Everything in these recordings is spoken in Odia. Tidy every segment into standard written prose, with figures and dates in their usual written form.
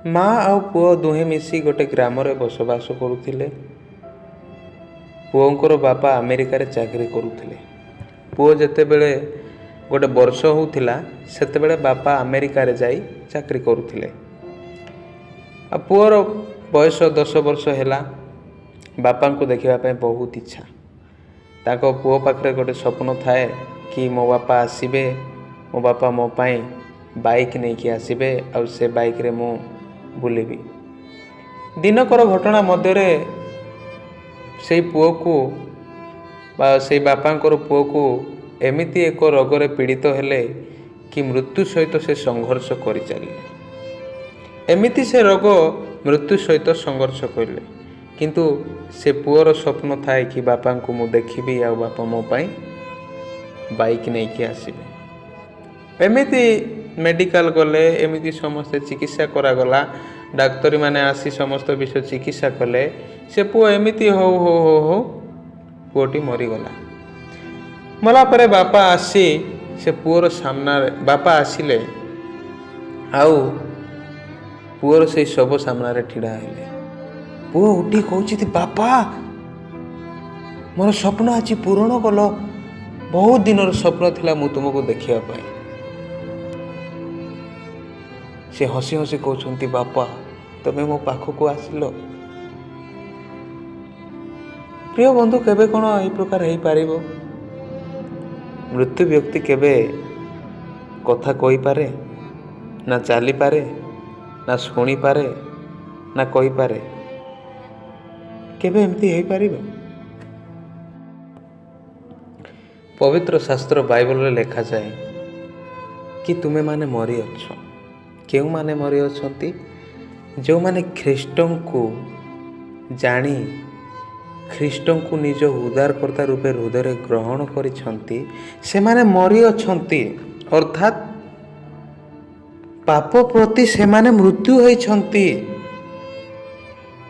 ମା ଆଉ ପୁଅ ଦୁହେଁ ମିଶି ଗୋଟେ ଗ୍ରାମରେ ବସବାସ କରୁଥିଲେ। ପୁଅଙ୍କର ବାପା ଆମେରିକାରେ ଚାକିରି କରୁଥିଲେ। ପୁଅ ଯେତେବେଳେ ଗୋଟେ ବର୍ଷ ହେଉଥିଲା, ସେତେବେଳେ ବାପା ଆମେରିକାରେ ଯାଇ ଚାକିରି କରୁଥିଲେ। ଆଉ ପୁଅର ବୟସ 10 ବର୍ଷ ହେଲା। ବାପାଙ୍କୁ ଦେଖିବା ପାଇଁ ବହୁତ ଇଚ୍ଛା। ତାଙ୍କ ପୁଅ ପାଖରେ ଗୋଟେ ସ୍ୱପ୍ନ ଥାଏ କି ମୋ ବାପା ଆସିବେ, ମୋ ବାପା ମୋ ପାଇଁ ବାଇକ୍ ନେଇକି ଆସିବେ ଆଉ ସେ ବାଇକ୍ରେ ମୁଁ ବୁଲିବି। ଦିନକର ଘଟଣା ମଧ୍ୟରେ ସେଇ ପୁଅକୁ ବା ସେଇ ବାପାଙ୍କର ପୁଅକୁ ଏମିତି ଏକ ରୋଗରେ ପୀଡ଼ିତ ହେଲେ କି ମୃତ୍ୟୁ ସହିତ ସେ ସଂଘର୍ଷ କରିଚାଲିଲେ। ଏମିତି ସେ ରୋଗ ମୃତ୍ୟୁ ସହିତ ସଂଘର୍ଷ କଲେ, କିନ୍ତୁ ସେ ପୁଅର ସ୍ୱପ୍ନ ଥାଏ କି ବାପାଙ୍କୁ ମୁଁ ଦେଖିବି ଆଉ ବାପା ମୋ ପାଇଁ ବାଇକ୍ ନେଇକି ଆସିବେ। ଏମିତି ମେଡ଼ିକାଲ ଗଲେ, ଏମିତି ସମସ୍ତେ ଚିକିତ୍ସା କରାଗଲା, ଡାକ୍ତରୀମାନେ ଆସି ସମସ୍ତ ବିଷୟ ଚିକିତ୍ସା କଲେ। ସେ ପୁଅ ଏମିତି ହଉ ହଉ ହଉ ହଉ ପୁଅଟି ମରିଗଲା। ମଲା ପରେ ବାପା ଆସି ସେ ପୁଅର ସାମ୍ନାରେ, ବାପା ଆସିଲେ ଆଉ ପୁଅର ସେଇ ଶବ ସାମ୍ନାରେ ଛିଡ଼ା ହେଲେ। ପୁଅ ଉଠି କହୁଛି, "ବାପା, ମୋର ସ୍ୱପ୍ନ ଆଜି ପୂରଣ କଲ। ବହୁତ ଦିନର ସ୍ୱପ୍ନ ଥିଲା ମୁଁ ତୁମକୁ ଦେଖିବା ପାଇଁ।" ସେ ହସି ହସି କହୁଛନ୍ତି, "ବାପା, ତମେ ମୋ ପାଖକୁ ଆସିଲ।" ପ୍ରିୟ ବନ୍ଧୁ, କେବେ କ'ଣ ଏହି ପ୍ରକାର ହେଇପାରିବ? ମୃତ୍ୟୁ ବ୍ୟକ୍ତି କେବେ କଥା କହିପାରେ ନା ଚାଲିପାରେ ନା ଶୁଣିପାରେ ନା କହିପାରେ? କେବେ ଏମିତି ହେଇପାରିବ? ପବିତ୍ର ଶାସ୍ତ୍ର ବାଇବଲରେ ଲେଖାଯାଏ କି ତୁମେମାନେ ମରିଅଛ। କେଉଁମାନେ ମରିଅଛନ୍ତି? ଯେଉଁମାନେ ଖ୍ରୀଷ୍ଟଙ୍କୁ ଜାଣି ଖ୍ରୀଷ୍ଟଙ୍କୁ ନିଜ ଉଦ୍ଧାରକର୍ତ୍ତା ରୂପେ ହୃଦୟରେ ଗ୍ରହଣ କରିଛନ୍ତି, ସେମାନେ ମରିଅଛନ୍ତି। ଅର୍ଥାତ୍ ପାପ ପ୍ରତି ସେମାନେ ମୃତ୍ୟୁ ହୋଇଛନ୍ତି।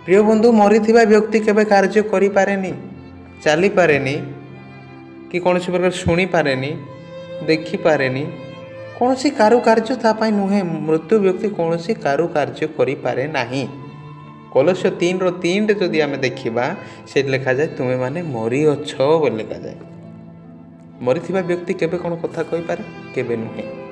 ପ୍ରିୟ ବନ୍ଧୁ, ମରିଥିବା ବ୍ୟକ୍ତି କେବେ କାର୍ଯ୍ୟ କରିପାରେନି, ଚାଲିପାରେନି କି କୌଣସି ପ୍ରକାର ଶୁଣିପାରେନି, ଦେଖିପାରେନି। କୌଣସି କାରୁକାର୍ଯ୍ୟ ତା ପାଇଁ ନୁହେଁ। ମୃତ୍ୟୁ ବ୍ୟକ୍ତି କୌଣସି କାରୁକାର୍ଯ୍ୟ କରିପାରେ ନାହିଁ। କଲସୀୟ 3ର 3ରେ ଯଦି ଆମେ ଦେଖିବା, ସେଇଠି ଲେଖାଯାଏ, "ତୁମେମାନେ ମରିଅଛ" ବୋଲି ଲେଖାଯାଏ। ମରିଥିବା ବ୍ୟକ୍ତି କେବେ କ'ଣ କଥା କହିପାରେ? କେବେ ନୁହେଁ।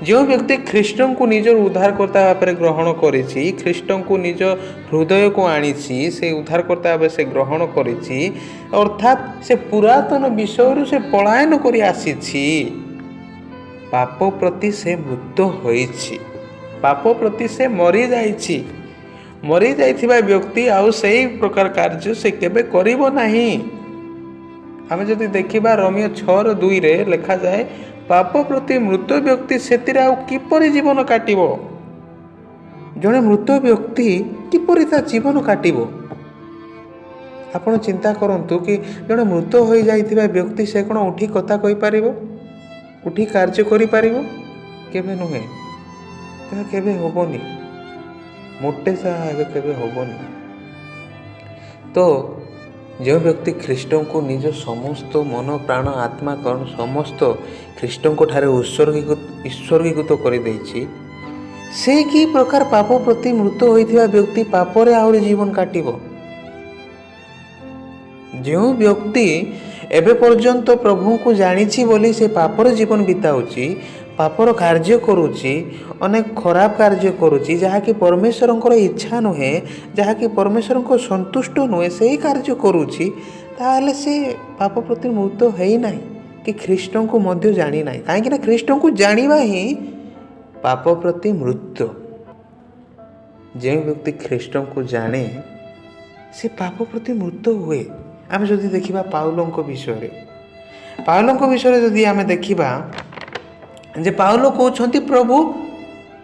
ଯେଉଁ ବ୍ୟକ୍ତି ଖ୍ରୀଷ୍ଟଙ୍କୁ ନିଜର ଉଦ୍ଧାରକର୍ତ୍ତା ଭାବରେ ଗ୍ରହଣ କରିଛି, ଖ୍ରୀଷ୍ଟଙ୍କୁ ନିଜ ହୃଦୟକୁ ଆଣିଛି, ସେ ଉଦ୍ଧାରକର୍ତ୍ତା ଭାବେ ସେ ଗ୍ରହଣ କରିଛି, ଅର୍ଥାତ୍ ସେ ପୁରାତନ ବିଷୟରୁ ସେ ପଳାୟନ କରି ଆସିଛି। ପାପ ପ୍ରତି ସେ ମୃତ ହୋଇଛି, ପାପ ପ୍ରତି ସେ ମରିଯାଇଛି। ମରିଯାଇଥିବା ବ୍ୟକ୍ତି ଆଉ ସେଇ ପ୍ରକାର କାର୍ଯ୍ୟ ସେ କେବେ କରିବ ନାହିଁ। ଆମେ ଯଦି ଦେଖିବା, ରୋମୀୟ 6ର 2ରେ ଲେଖାଯାଏ, ପାପ ପ୍ରତି ମୃତ ବ୍ୟକ୍ତି ସେଥିରେ ଆଉ କିପରି ଜୀବନ କାଟିବ? ଜଣେ ମୃତ ବ୍ୟକ୍ତି କିପରି ତା ଜୀବନ କାଟିବ? ଆପଣ ଚିନ୍ତା କରନ୍ତୁ କି ଜଣେ ମୃତ ହୋଇଯାଇଥିବା ବ୍ୟକ୍ତି ସେ କ'ଣ ଉଠି କଥା କହିପାରିବ? ଉଠି କାର୍ଯ୍ୟ କରିପାରିବ? କେବେ ନୁହେଁ। ତାହା କେବେ ହେବନି। ମୋଟେ ତାହା ଏବେ କେବେ ହେବନି। ତ ଯେଉଁ ବ୍ୟକ୍ତି ଖ୍ରୀଷ୍ଟଙ୍କୁ ନିଜ ସମସ୍ତ ମନ, ପ୍ରାଣ, ଆତ୍ମା, କରଣ ସମସ୍ତ ଖ୍ରୀଷ୍ଟଙ୍କ ଠାରେ ଉତ୍ସର୍ଗୀକୃତ କରିଦେଇଛି, ସେ କି ପ୍ରକାର ପାପ ପ୍ରତି ମୃତ ହୋଇଥିବା ବ୍ୟକ୍ତି ପାପରେ ଆହୁରି ଜୀବନ କାଟିବ? ଯେଉଁ ବ୍ୟକ୍ତି ଏବେ ପର୍ଯ୍ୟନ୍ତ ପ୍ରଭୁଙ୍କୁ ଜାଣିଛି ବୋଲି ସେ ପାପର ଜୀବନ ବିତାଉଛି, ପାପର କାର୍ଯ୍ୟ କରୁଛି, ଅନେକ ଖରାପ କାର୍ଯ୍ୟ କରୁଛି, ଯାହାକି ପରମେଶ୍ୱରଙ୍କର ଇଚ୍ଛା ନୁହେଁ, ଯାହାକି ପରମେଶ୍ୱରଙ୍କ ସନ୍ତୁଷ୍ଟ ନୁହେଁ, ସେହି କାର୍ଯ୍ୟ କରୁଛି, ତାହେଲେ ସେ ପାପ ପ୍ରତି ମୃତ ହେଇନାହିଁ କି ଖ୍ରୀଷ୍ଟଙ୍କୁ ମଧ୍ୟ ଜାଣିନାହିଁ। କାହିଁକିନା ଖ୍ରୀଷ୍ଟଙ୍କୁ ଜାଣିବା ହିଁ ପାପ ପ୍ରତି ମୃତ୍ୟୁ। ଯେଉଁ ବ୍ୟକ୍ତି ଖ୍ରୀଷ୍ଟଙ୍କୁ ଜାଣେ, ସେ ପାପ ପ୍ରତି ମୃତ ହୁଏ। ଆମେ ଯଦି ଦେଖିବା ପାଉଲଙ୍କ ବିଷୟରେ, ପାଉଲଙ୍କ ବିଷୟରେ ଯଦି ଆମେ ଦେଖିବା ଯେ ପାଉଲ କହୁଛନ୍ତି, "ପ୍ରଭୁ,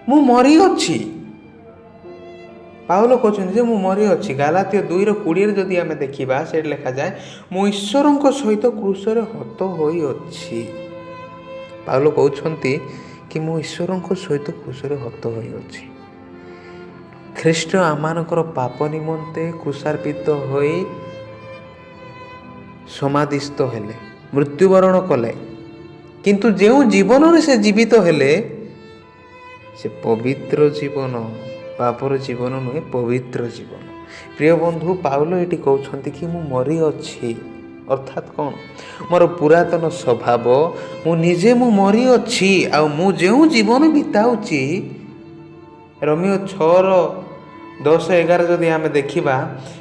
ମୁଁ ମରିଅଛି।" ପାଉଲ କହୁଛନ୍ତି ଯେ ମୁଁ ମରିଅଛି। ଗାଲାତୀୟ 2ର 20ରେ ଯଦି ଆମେ ଦେଖିବା, ସେଇଠି ଲେଖାଯାଏ, "ମୁଁ ଈଶ୍ୱରଙ୍କ ସହିତ କ୍ରୁଶରେ ହତ ହୋଇଅଛି।" ପାଉଲ କହୁଛନ୍ତି କି ମୁଁ ଈଶ୍ୱରଙ୍କ ସହିତ କ୍ରୁଶରେ ହତ ହୋଇଅଛି। ଖ୍ରୀଷ୍ଟ ଆମମାନଙ୍କର ପାପ ନିମନ୍ତେ କ୍ରୁଶାର୍ପିତ ହୋଇ ସମାଧିସ୍ଥ ହେଲେ, ମୃତ୍ୟୁବରଣ କଲେ, କିନ୍ତୁ ଯେଉଁ ଜୀବନରେ ସେ ଜୀବିତ ହେଲେ, ସେ ପବିତ୍ର ଜୀବନ, ପାପର ଜୀବନ ନୁହେଁ, ପବିତ୍ର ଜୀବନ। ପ୍ରିୟ ବନ୍ଧୁ, ପାଉଲ ଏଠି କହୁଛନ୍ତି କି ମୁଁ ମରିଅଛି। ଅର୍ଥାତ୍ କ'ଣ? ମୋର ପୁରାତନ ସ୍ୱଭାବ ମୁଁ ନିଜେ ମୁଁ ମରିଅଛି, ଆଉ ମୁଁ ଯେଉଁ ଜୀବନ ବିତାଉଛି, ରୋମୀୟ 6:10-11 ଯଦି ଆମେ ଦେଖିବା,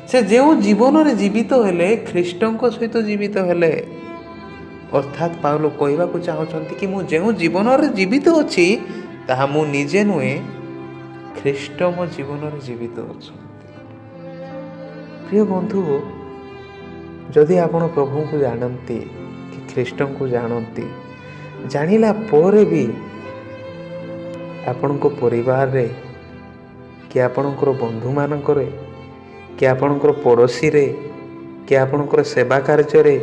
ସେ ଯେଉଁ ଜୀବନରେ ଜୀବିତ ହେଲେ ଖ୍ରୀଷ୍ଟଙ୍କ ସହିତ ଜୀବିତ ହେଲେ। ଅର୍ଥାତ୍ ପାଉଲ କହିବାକୁ ଚାହୁଁଛନ୍ତି କି ମୁଁ ଯେଉଁ ଜୀବନରେ ଜୀବିତ ଅଛି ତାହା ମୁଁ ନିଜେ ନୁହେଁ, ଖ୍ରୀଷ୍ଟ ମୋ ଜୀବନରେ ଜୀବିତ ଅଛନ୍ତି। ପ୍ରିୟ ବନ୍ଧୁ, ଯଦି ଆପଣ ପ୍ରଭୁଙ୍କୁ ଜାଣନ୍ତି କି ଖ୍ରୀଷ୍ଟଙ୍କୁ ଜାଣନ୍ତି, ଜାଣିଲା ପରେ ବି ଆପଣଙ୍କ ପରିବାରରେ କି ଆପଣଙ୍କର ବନ୍ଧୁମାନଙ୍କରେ କି ଆପଣଙ୍କର ପଡ଼ୋଶୀରେ କି ଆପଣଙ୍କର ସେବା କାର୍ଯ୍ୟରେ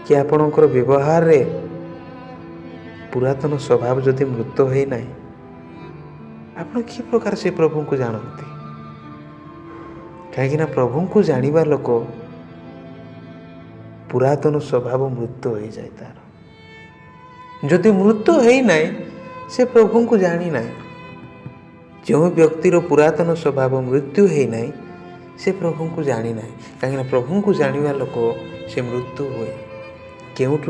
କି ଆପଣଙ୍କର ବ୍ୟବହାରରେ ପୁରାତନ ସ୍ୱଭାବ ଯଦି ମୃତ ହୋଇନାହିଁ, ଆପଣ କି ପ୍ରକାର ସେ ପ୍ରଭୁଙ୍କୁ ଜାଣନ୍ତି? କାହିଁକିନା ପ୍ରଭୁଙ୍କୁ ଜାଣିବା ଲୋକ ପୁରାତନ ସ୍ୱଭାବ ମୃତ ହୋଇଯାଏ ତାର। ଯଦି ମୃତ ହେଇନାହିଁ, ସେ ପ୍ରଭୁଙ୍କୁ ଜାଣିନାହିଁ। ଯେଉଁ ବ୍ୟକ୍ତିର ପୁରାତନ ସ୍ୱଭାବ ମୃତ୍ୟୁ ହେଇନାହିଁ, ସେ ପ୍ରଭୁଙ୍କୁ ଜାଣିନାହିଁ। କାହିଁକିନା ପ୍ରଭୁଙ୍କୁ ଜାଣିବା ଲୋକ ସେ ମୃତ୍ୟୁ ହୁଏ। କେଉଁଠୁ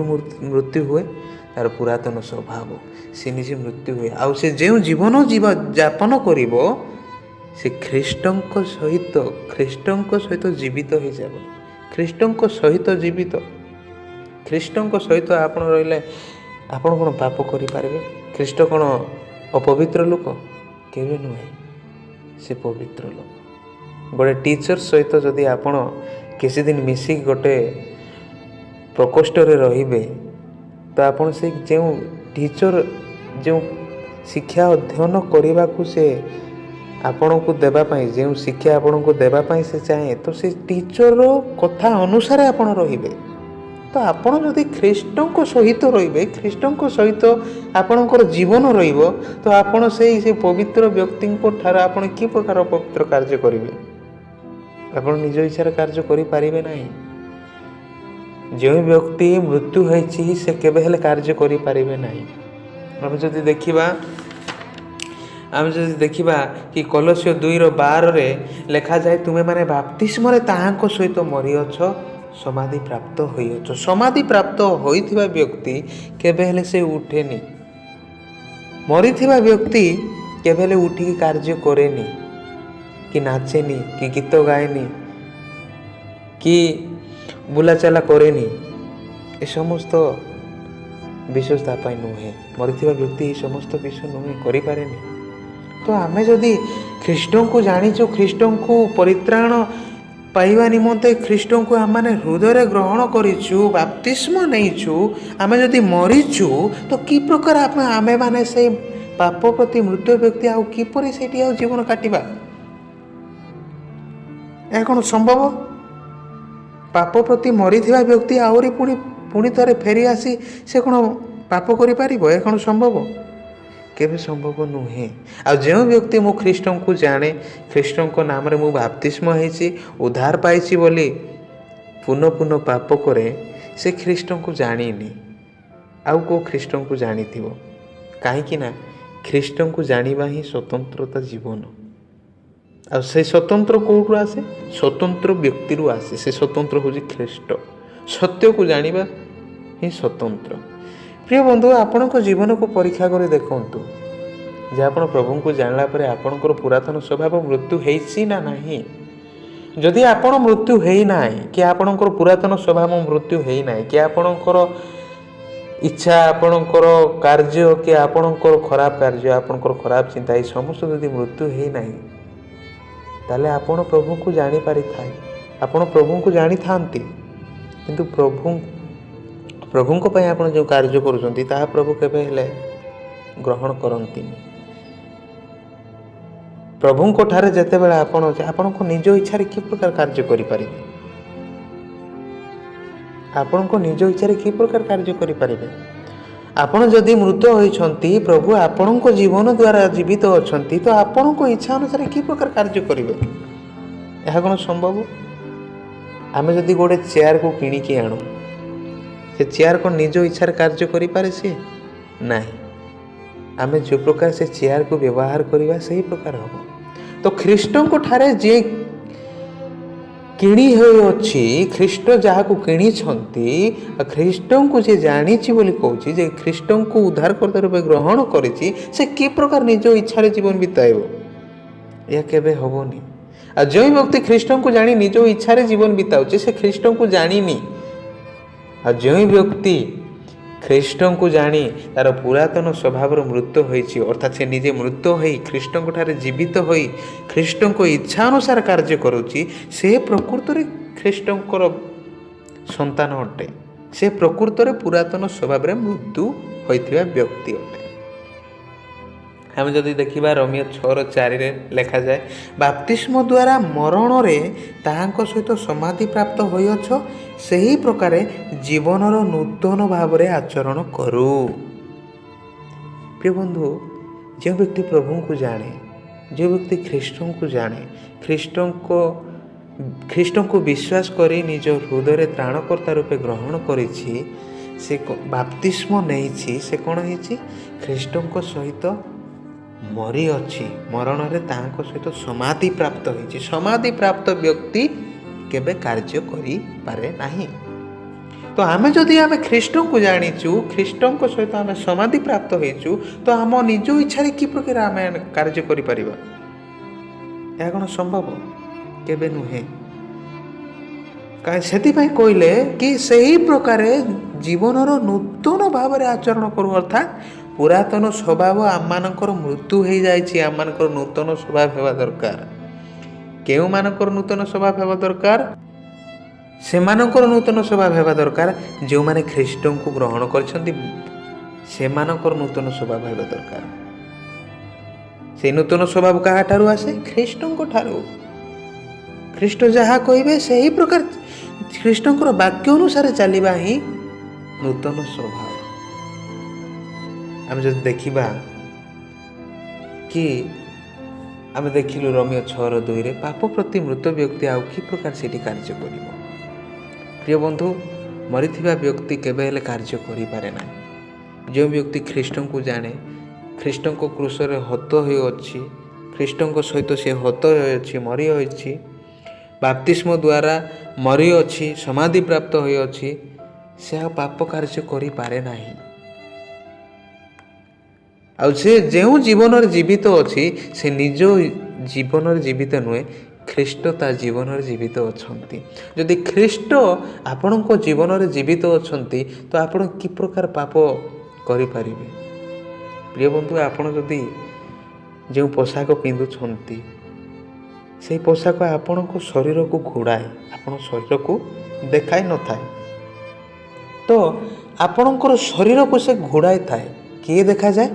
ମୃତ୍ୟୁ ହୁଏ? ତାର ପୁରାତନ ସ୍ୱଭାବ, ସେ ନିଜେ ମୃତ୍ୟୁ ହୁଏ। ଆଉ ସେ ଯେଉଁ ଜୀବନ ଯାପନ କରିବ, ସେ ଖ୍ରୀଷ୍ଟଙ୍କ ସହିତ ଜୀବିତ ହେଇଯିବ। ଖ୍ରୀଷ୍ଟଙ୍କ ସହିତ ଜୀବିତ, ଖ୍ରୀଷ୍ଟଙ୍କ ସହିତ ଆପଣ ରହିଲେ ଆପଣ କ'ଣ ପାପ କରିପାରିବେ? ଖ୍ରୀଷ୍ଟ କ'ଣ ଅପବିତ୍ର ଲୋକ? କେବେ ନୁହେଁ, ସେ ପବିତ୍ର ଲୋକ। ଗୋଟେ ଟିଚର୍ ସହିତ ଯଦି ଆପଣ କିଛି ଦିନ ମିଶିକି ଗୋଟେ ପ୍ରକୋଷ୍ଠରେ ରହିବେ, ତ ଆପଣ ସେ ଯେଉଁ ଟିଚର୍ ଯେଉଁ ଶିକ୍ଷା ଅଧ୍ୟୟନ କରିବାକୁ ସେ ଆପଣଙ୍କୁ ଦେବା ପାଇଁ, ଯେଉଁ ଶିକ୍ଷା ଆପଣଙ୍କୁ ଦେବା ପାଇଁ ସେ ଚାହେଁ, ତ ସେ ଟିଚର୍ର କଥା ଅନୁସାରେ ଆପଣ ରହିବେ। ତ ଆପଣ ଯଦି ଖ୍ରୀଷ୍ଟଙ୍କ ସହିତ ରହିବେ, ଖ୍ରୀଷ୍ଟଙ୍କ ସହିତ ଆପଣଙ୍କର ଜୀବନ ରହିବ, ତ ଆପଣ ସେଇ ପବିତ୍ର ବ୍ୟକ୍ତିଙ୍କ ଠାରୁ ଆପଣ କି ପ୍ରକାର ପବିତ୍ର କାର୍ଯ୍ୟ କରିବେ? ଆପଣ ନିଜ ଇଚ୍ଛାରେ କାର୍ଯ୍ୟ କରିପାରିବେ ନାହିଁ। ଯେଉଁ ବ୍ୟକ୍ତି ମୃତ୍ୟୁ ହୋଇଛି ସେ କେବେ ହେଲେ କାର୍ଯ୍ୟ କରିପାରିବେ ନାହିଁ। ଆମେ ଯଦି ଦେଖିବା କି କଲସୀୟ 2:12 ଲେଖାଯାଏ, ତୁମେମାନେ ବାପ୍ତିସ୍ମରେ ତାହାଙ୍କ ସହିତ ମରିଅଛ, ସମାଧି ପ୍ରାପ୍ତ ହୋଇଅଛ। ସମାଧି ପ୍ରାପ୍ତ ହୋଇଥିବା ବ୍ୟକ୍ତି କେବେ ହେଲେ ସେ ଉଠେନି। ମରିଥିବା ବ୍ୟକ୍ତି କେବେ ହେଲେ ଉଠିକି କାର୍ଯ୍ୟ କରେନି, କି ନାଚେନି, କି ଗୀତ ଗାଏନି, କି ବୁଲାଚାଲା କରେନି। ଏ ସମସ୍ତ ବିଷୟ ତା ପାଇଁ ନୁହେଁ। ମରିଥିବା ବ୍ୟକ୍ତି ଏ ସମସ୍ତ ବିଷୟ ନୁହେଁ, କରିପାରେନି। ତ ଆମେ ଯଦି ଖ୍ରୀଷ୍ଟଙ୍କୁ ଜାଣିଛୁ, ଖ୍ରୀଷ୍ଟଙ୍କୁ ପରିତ୍ରାଣ ପାଇବା ନିମନ୍ତେ ଖ୍ରୀଷ୍ଟଙ୍କୁ ଆମମାନେ ହୃଦୟରେ ଗ୍ରହଣ କରିଛୁ, ବାପ୍ତିସ୍ମ ନେଇଛୁ, ଆମେ ଯଦି ମରିଛୁ, ତ କି ପ୍ରକାର ଆମେମାନେ ସେଇ ପାପ ପ୍ରତି ମୃତ୍ୟୁ ବ୍ୟକ୍ତି ଆଉ କିପରି ସେଇଠି ଆଉ ଜୀବନ କାଟିବା? ଏହା କ'ଣ ସମ୍ଭବ? ପାପ ପ୍ରତି ମରିଥିବା ବ୍ୟକ୍ତି ଆହୁରି ପୁଣି ଥରେ ଫେରି ଆସି ସେ କ'ଣ ପାପ କରିପାରିବ? ଏହା କ'ଣ ସମ୍ଭବ? କେବେ ସମ୍ଭବ ନୁହେଁ। ଆଉ ଯେଉଁ ବ୍ୟକ୍ତି ମୁଁ ଖ୍ରୀଷ୍ଟଙ୍କୁ ଜାଣେ, ଖ୍ରୀଷ୍ଟଙ୍କ ନାମରେ ମୁଁ ବାପ୍ତିସ୍ମ ହେଇଛି, ଉଦ୍ଧାର ପାଇଛି ବୋଲି ପୁନଃ ପୁନଃ ପାପ କରେ, ସେ ଖ୍ରୀଷ୍ଟଙ୍କୁ ଜାଣିନି। ଆଉ କେଉଁ ଖ୍ରୀଷ୍ଟଙ୍କୁ ଜାଣିଥିବ? କାହିଁକି ନା ଖ୍ରୀଷ୍ଟଙ୍କୁ ଜାଣିବା ହିଁ ସ୍ୱତନ୍ତ୍ରତା ଜୀବନ। ଆଉ ସେ ସ୍ୱତନ୍ତ୍ର କେଉଁଠୁ ଆସେ? ସ୍ୱତନ୍ତ୍ର ବ୍ୟକ୍ତିରୁ ଆସେ। ସେ ସ୍ୱତନ୍ତ୍ର ହେଉଛି ଖ୍ରୀଷ୍ଟ। ସତ୍ୟକୁ ଜାଣିବା ହିଁ ସ୍ୱତନ୍ତ୍ର। ପ୍ରିୟ ବନ୍ଧୁ, ଆପଣଙ୍କ ଜୀବନକୁ ପରୀକ୍ଷା କରି ଦେଖନ୍ତୁ ଯେ ଆପଣ ପ୍ରଭୁଙ୍କୁ ଜାଣିଲା ପରେ ଆପଣଙ୍କର ପୁରାତନ ସ୍ୱଭାବ ମୃତ୍ୟୁ ହେଇଛି ନା ନାହିଁ। ଯଦି ଆପଣ ମୃତ୍ୟୁ ହେଇନାହିଁ, କି ଆପଣଙ୍କର ପୁରାତନ ସ୍ୱଭାବ ମୃତ୍ୟୁ ହେଇନାହିଁ, କି ଆପଣଙ୍କର ଇଚ୍ଛା, ଆପଣଙ୍କର କାର୍ଯ୍ୟ, କି ଆପଣଙ୍କର ଖରାପ କାର୍ଯ୍ୟ, ଆପଣଙ୍କର ଖରାପ ଚିନ୍ତା, ଏ ସମସ୍ତ ଯଦି ମୃତ୍ୟୁ ହେଇନାହିଁ, ତାହେଲେ ଆପଣ ପ୍ରଭୁଙ୍କୁ ଜାଣିପାରିଥାଏ, ଆପଣ ପ୍ରଭୁଙ୍କୁ ଜାଣିଥାନ୍ତି, କିନ୍ତୁ ପ୍ରଭୁଙ୍କ ପାଇଁ ଆପଣ ଯେଉଁ କାର୍ଯ୍ୟ କରୁଛନ୍ତି ତାହା ପ୍ରଭୁ କେବେ ହେଲେ ଗ୍ରହଣ କରନ୍ତିନି। ପ୍ରଭୁଙ୍କ ଠାରେ ଯେତେବେଳେ ଆପଣ ଆପଣଙ୍କ ନିଜ ଇଚ୍ଛାରେ କି ପ୍ରକାର କାର୍ଯ୍ୟ କରିପାରିବେ? ଆପଣଙ୍କ ନିଜ ଇଚ୍ଛାରେ କି ପ୍ରକାର କାର୍ଯ୍ୟ କରିପାରିବେ? ଆପଣ ଯଦି ମୃତ ହୋଇଛନ୍ତି, ପ୍ରଭୁ ଆପଣଙ୍କ ଜୀବନ ଦ୍ୱାରା ଜୀବିତ ଅଛନ୍ତି, ତ ଆପଣଙ୍କ ଇଚ୍ଛା ଅନୁସାରେ କି ପ୍ରକାର କାର୍ଯ୍ୟ କରିବେ? ଏହା କ'ଣ ସମ୍ଭବ? ଆମେ ଯଦି ଗୋଟେ ଚେୟାରକୁ କିଣିକି ଆଣୁ, ସେ ଚେୟାର କ'ଣ ନିଜ ଇଚ୍ଛାରେ କାର୍ଯ୍ୟ କରିପାରେ ସିଏ? ନାହିଁ। ଆମେ ଯେଉଁ ପ୍ରକାର ସେ ଚେୟାରକୁ ବ୍ୟବହାର କରିବା ସେହି ପ୍ରକାର ହେବ। ତ ଖ୍ରୀଷ୍ଟଙ୍କ ଠାରେ ଯିଏ କିଣି ହୋଇଅଛି, ଖ୍ରୀଷ୍ଟ ଯାହାକୁ କିଣିଛନ୍ତି, ଖ୍ରୀଷ୍ଟଙ୍କୁ ଯିଏ ଜାଣିଛି ବୋଲି କହୁଛି, ଯେ ଖ୍ରୀଷ୍ଟଙ୍କୁ ଉଦ୍ଧାରକର୍ତ୍ତା ରୂପେ ଗ୍ରହଣ କରିଛି, ସେ କି ପ୍ରକାର ନିଜ ଇଚ୍ଛାରେ ଜୀବନ ବିତାଇବ? ଏହା କେବେ ହେବନି। ଆଉ ଯେଉଁ ବ୍ୟକ୍ତି ଖ୍ରୀଷ୍ଟଙ୍କୁ ଜାଣି ନିଜ ଇଚ୍ଛାରେ ଜୀବନ ବିତାଉଛି, ସେ ଖ୍ରୀଷ୍ଟଙ୍କୁ ଜାଣିନି। ଆଉ ଯେଉଁ ବ୍ୟକ୍ତି ଖ୍ରୀଷ୍ଟଙ୍କୁ ଜାଣି ତା'ର ପୁରାତନ ସ୍ୱଭାବର ମୃତ ହୋଇଛି, ଅର୍ଥାତ୍ ସେ ନିଜେ ମୃତ ହୋଇ ଖ୍ରୀଷ୍ଟଙ୍କ ଠାରେ ଜୀବିତ ହୋଇ ଖ୍ରୀଷ୍ଟଙ୍କ ଇଚ୍ଛା ଅନୁସାରେ କାର୍ଯ୍ୟ କରୁଛି, ସେ ପ୍ରକୃତରେ ଖ୍ରୀଷ୍ଟଙ୍କର ସନ୍ତାନ ଅଟେ। ସେ ପ୍ରକୃତରେ ପୁରାତନ ସ୍ୱଭାବରେ ମୃତ୍ୟୁ ହୋଇଥିବା ବ୍ୟକ୍ତି ଅଟେ। ଆମେ ଯଦି ଦେଖିବା, ରୋମୀୟ 6ର 4ରେ ଲେଖାଯାଏ, ବାପ୍ତିସ୍ମ ଦ୍ୱାରା ମରଣରେ ତାହାଙ୍କ ସହିତ ସମାଧି ପ୍ରାପ୍ତ ହୋଇଅଛ, ସେହି ପ୍ରକାରେ ଜୀବନର ନୂତନ ଭାବରେ ଆଚରଣ କରୁ। ପ୍ରିୟ ବନ୍ଧୁ, ଯେଉଁ ବ୍ୟକ୍ତି ପ୍ରଭୁଙ୍କୁ ଜାଣେ, ଯେଉଁ ବ୍ୟକ୍ତି ଖ୍ରୀଷ୍ଟଙ୍କୁ ଜାଣେ, ଖ୍ରୀଷ୍ଟଙ୍କୁ ବିଶ୍ୱାସ କରି ନିଜ ହୃଦୟରେ ତ୍ରାଣକର୍ତ୍ତା ରୂପେ ଗ୍ରହଣ କରିଛି, ସେ ବାପ୍ତିସ୍ମ ନେଇଛି, ସେ କ'ଣ ହେଇଛି? ଖ୍ରୀଷ୍ଟଙ୍କ ସହିତ ମରିଅଛି, ମରଣରେ ତାହାଙ୍କ ସହିତ ସମାଧି ପ୍ରାପ୍ତ ହେଇଛି। ସମାଧି ପ୍ରାପ୍ତ ବ୍ୟକ୍ତି କେବେ କାର୍ଯ୍ୟ କରିପାରେ ନାହିଁ। ତ ଆମେ ଯଦି ଆମେ ଖ୍ରୀଷ୍ଟଙ୍କୁ ଜାଣିଛୁ, ଖ୍ରୀଷ୍ଟଙ୍କ ସହିତ ଆମେ ସମାଧି ପ୍ରାପ୍ତ ହେଇଛୁ, ତ ଆମ ନିଜ ଇଚ୍ଛାରେ କି ପ୍ରକାର ଆମେ କାର୍ଯ୍ୟ କରିପାରିବା? ଏହା କ'ଣ ସମ୍ଭବ? କେବେ ନୁହେଁ। କାହିଁ ସେଥିପାଇଁ କହିଲେ କି ସେହି ପ୍ରକାରେ ଜୀବନର ନୂତନ ଭାବରେ ଆଚରଣ କରୁ। ଅର୍ଥାତ୍ ପୁରାତନ ସ୍ୱଭାବ ଆମମାନଙ୍କର ମୃତ୍ୟୁ ହେଇଯାଇଛି, ଆମମାନଙ୍କର ନୂତନ ସ୍ୱଭାବ ହେବା ଦରକାର। କେଉଁମାନଙ୍କର ନୂତନ ସ୍ୱଭାବ ହେବା ଦରକାର? ସେମାନଙ୍କର ନୂତନ ସ୍ୱଭାବ ହେବା ଦରକାର ଯେଉଁମାନେ ଖ୍ରୀଷ୍ଟଙ୍କୁ ଗ୍ରହଣ କରିଛନ୍ତି। ସେମାନଙ୍କର ନୂତନ ସ୍ୱଭାବ ହେବା ଦରକାର। ସେଇ ନୂତନ ସ୍ୱଭାବ କାହାଠାରୁ ଆସେ? ଖ୍ରୀଷ୍ଟଙ୍କ ଠାରୁ। ଖ୍ରୀଷ୍ଟ ଯାହା କହିବେ, ସେହି ପ୍ରକାର ଖ୍ରୀଷ୍ଟଙ୍କର ବାକ୍ୟ ଅନୁସାରେ ଚାଲିବା ହିଁ ନୂତନ ସ୍ୱଭାବ। ଆମେ ଯଦି ଦେଖିବା କି ଆମେ ଦେଖିଲୁ ରୋମୀୟ 6ର 2ରେ, ପାପ ପ୍ରତି ମୃତ ବ୍ୟକ୍ତି ଆଉ କି ପ୍ରକାର ସେଠି କାର୍ଯ୍ୟ କରିବ? ପ୍ରିୟ ବନ୍ଧୁ, ମରିଥିବା ବ୍ୟକ୍ତି କେବେ ହେଲେ କାର୍ଯ୍ୟ କରିପାରେ ନାହିଁ। ଯେଉଁ ବ୍ୟକ୍ତି ଖ୍ରୀଷ୍ଟଙ୍କୁ ଜାଣେ, ଖ୍ରୀଷ୍ଟଙ୍କ କ୍ରୁଶରେ ହତ ହୋଇଅଛି, ଖ୍ରୀଷ୍ଟଙ୍କ ସହିତ ସେ ହତ ହୋଇଅଛି, ମରି ହୋଇଛି, ବାପ୍ତିସ୍ମ ଦ୍ୱାରା ମରିଅଛି, ସମାଧି ପ୍ରାପ୍ତ ହୋଇଅଛି, ସେ ଆଉ ପାପ କାର୍ଯ୍ୟ କରିପାରେ ନାହିଁ। ଆଉ ସେ ଯେଉଁ ଜୀବନରେ ଜୀବିତ ଅଛି, ସେ ନିଜ ଜୀବନରେ ଜୀବିତ ନୁହେଁ, ଖ୍ରୀଷ୍ଟ ତା ଜୀବନରେ ଜୀବିତ ଅଛନ୍ତି। ଯଦି ଖ୍ରୀଷ୍ଟ ଆପଣଙ୍କ ଜୀବନରେ ଜୀବିତ ଅଛନ୍ତି, ତ ଆପଣ କି ପ୍ରକାର ପାପ କରିପାରିବେ? ପ୍ରିୟ ବନ୍ଧୁ, ଆପଣ ଯଦି ଯେଉଁ ପୋଷାକ ପିନ୍ଧୁଛନ୍ତି, ସେଇ ପୋଷାକ ଆପଣଙ୍କ ଶରୀରକୁ ଘୋଡ଼ାଏ, ଆପଣ ଶରୀରକୁ ଦେଖାଇ ନଥାଏ। ତ ଆପଣଙ୍କର ଶରୀରକୁ ସେ ଘୋଡ଼ାଇ ଥାଏ। କିଏ ଦେଖାଯାଏ?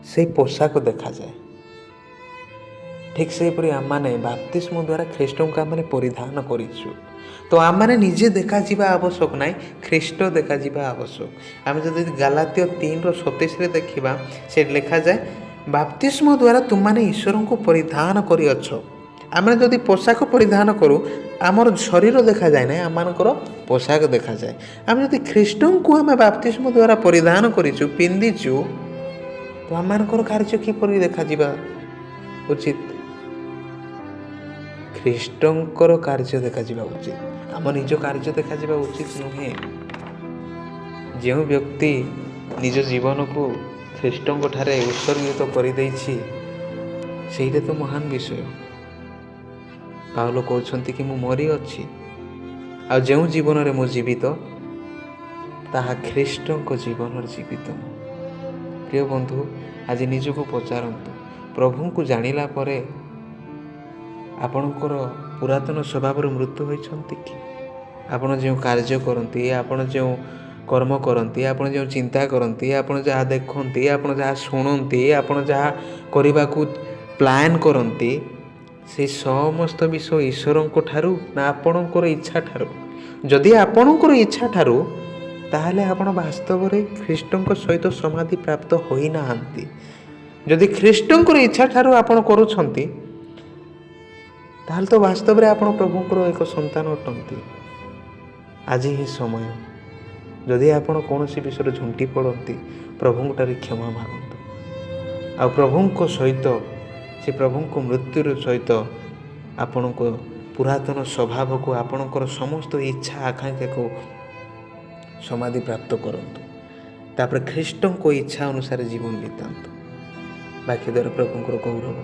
ସେଇ ପୋଷାକ ଦେଖାଯାଏ। ଠିକ୍ ସେହିପରି ଆମମାନେ ବାପ୍ତିସ୍ମ ଦ୍ୱାରା ଖ୍ରୀଷ୍ଟଙ୍କୁ ଆମମାନେ ପରିଧାନ କରିଛୁ। ତ ଆମମାନେ ନିଜେ ଦେଖାଯିବା ଆବଶ୍ୟକ ନାହିଁ, ଖ୍ରୀଷ୍ଟ ଦେଖାଯିବା ଆବଶ୍ୟକ। ଆମେ ଯଦି ଗାଲାତୀୟ 3ର 27ରେ ଦେଖିବା, ସେଠି ଲେଖାଯାଏ, ବାପ୍ତିସ୍ମ ଦ୍ୱାରା ତୁମମାନେ ଈଶ୍ୱରଙ୍କୁ ପରିଧାନ କରିଅଛ। ଆମେ ଯଦି ପୋଷାକ ପରିଧାନ କରୁ, ଆମର ଶରୀର ଦେଖାଯାଏ ନାହିଁ, ଆମମାନଙ୍କର ପୋଷାକ ଦେଖାଯାଏ। ଆମେ ଯଦି ଖ୍ରୀଷ୍ଟଙ୍କୁ ଆମେ ବାପ୍ତିସ୍ମ ଦ୍ୱାରା ପରିଧାନ କରିଛୁ, ପିନ୍ଧିଛୁ, ତ ଆମମାନଙ୍କର କାର୍ଯ୍ୟ କିପରି ଦେଖାଯିବା ଉଚିତ? ଖ୍ରୀଷ୍ଟଙ୍କର କାର୍ଯ୍ୟ ଦେଖାଯିବା ଉଚିତ, ଆମ ନିଜ କାର୍ଯ୍ୟ ଦେଖାଯିବା ଉଚିତ ନୁହେଁ। ଯେଉଁ ବ୍ୟକ୍ତି ନିଜ ଜୀବନକୁ ଖ୍ରୀଷ୍ଟଙ୍କ ଠାରେ ଉତ୍ସର୍ଗିତ କରିଦେଇଛି, ସେଇଟା ତ ମହାନ ବିଷୟ। ପାଉଲ କହୁଛନ୍ତି କି ମୁଁ ମରିଅଛି, ଆଉ ଯେଉଁ ଜୀବନରେ ମୁଁ ଜୀବିତ, ତାହା ଖ୍ରୀଷ୍ଟଙ୍କ ଜୀବନରେ ଜୀବିତ ମୁଁ। ପ୍ରିୟ ବନ୍ଧୁ, ଆଜି ନିଜକୁ ପଚାରନ୍ତୁ, ପ୍ରଭୁଙ୍କୁ ଜାଣିଲା ପରେ ଆପଣଙ୍କର ପୁରାତନ ସ୍ୱଭାବରୁ ମୃତ୍ୟୁ ହୋଇଛନ୍ତି କି? ଆପଣ ଯେଉଁ କାର୍ଯ୍ୟ କରନ୍ତି, ଆପଣ ଯେଉଁ କର୍ମ କରନ୍ତି, ଆପଣ ଯେଉଁ ଚିନ୍ତା କରନ୍ତି, ଆପଣ ଯାହା ଦେଖନ୍ତି, ଆପଣ ଯାହା ଶୁଣନ୍ତି, ଆପଣ ଯାହା କରିବାକୁ ପ୍ଲାନ୍ କରନ୍ତି, ସେ ସମସ୍ତ ବିଷୟ ଈଶ୍ୱରଙ୍କ ଠାରୁ ନା ଆପଣଙ୍କର ଇଚ୍ଛା ଠାରୁ? ଯଦି ଆପଣଙ୍କର ଇଚ୍ଛା ଠାରୁ, ତାହେଲେ ଆପଣ ବାସ୍ତବରେ ଖ୍ରୀଷ୍ଟଙ୍କ ସହିତ ସମାଧି ପ୍ରାପ୍ତ ହୋଇନାହାନ୍ତି। ଯଦି ଖ୍ରୀଷ୍ଟଙ୍କର ଇଚ୍ଛା ଠାରୁ ଆପଣ କରୁଛନ୍ତି, ତାହେଲେ ତ ବାସ୍ତବରେ ଆପଣ ପ୍ରଭୁଙ୍କର ଏକ ସନ୍ତାନ ଅଟନ୍ତି। ଆଜି ହିଁ ସମୟ। ଯଦି ଆପଣ କୌଣସି ବିଷୟରେ ଝୁଣ୍ଟି ପଡ଼ନ୍ତି, ପ୍ରଭୁଙ୍କଠାରେ କ୍ଷମା ମାଗନ୍ତୁ ଆଉ ପ୍ରଭୁଙ୍କ ସହିତ ସେ ପ୍ରଭୁଙ୍କ ମୃତ୍ୟୁର ସହିତ ଆପଣଙ୍କ ପୁରାତନ ସ୍ୱଭାବକୁ, ଆପଣଙ୍କର ସମସ୍ତ ଇଚ୍ଛା ଆକାଂକ୍ଷାକୁ ସମାଧି ପ୍ରାପ୍ତ କରନ୍ତୁ। ତାପରେ ଖ୍ରୀଷ୍ଟଙ୍କ ଇଚ୍ଛା ଅନୁସାରେ ଜୀବନ ବିତାନ୍ତୁ। ବାକ୍ୟ ଦ୍ୱାରା ପ୍ରଭୁଙ୍କର ଗୌରବ।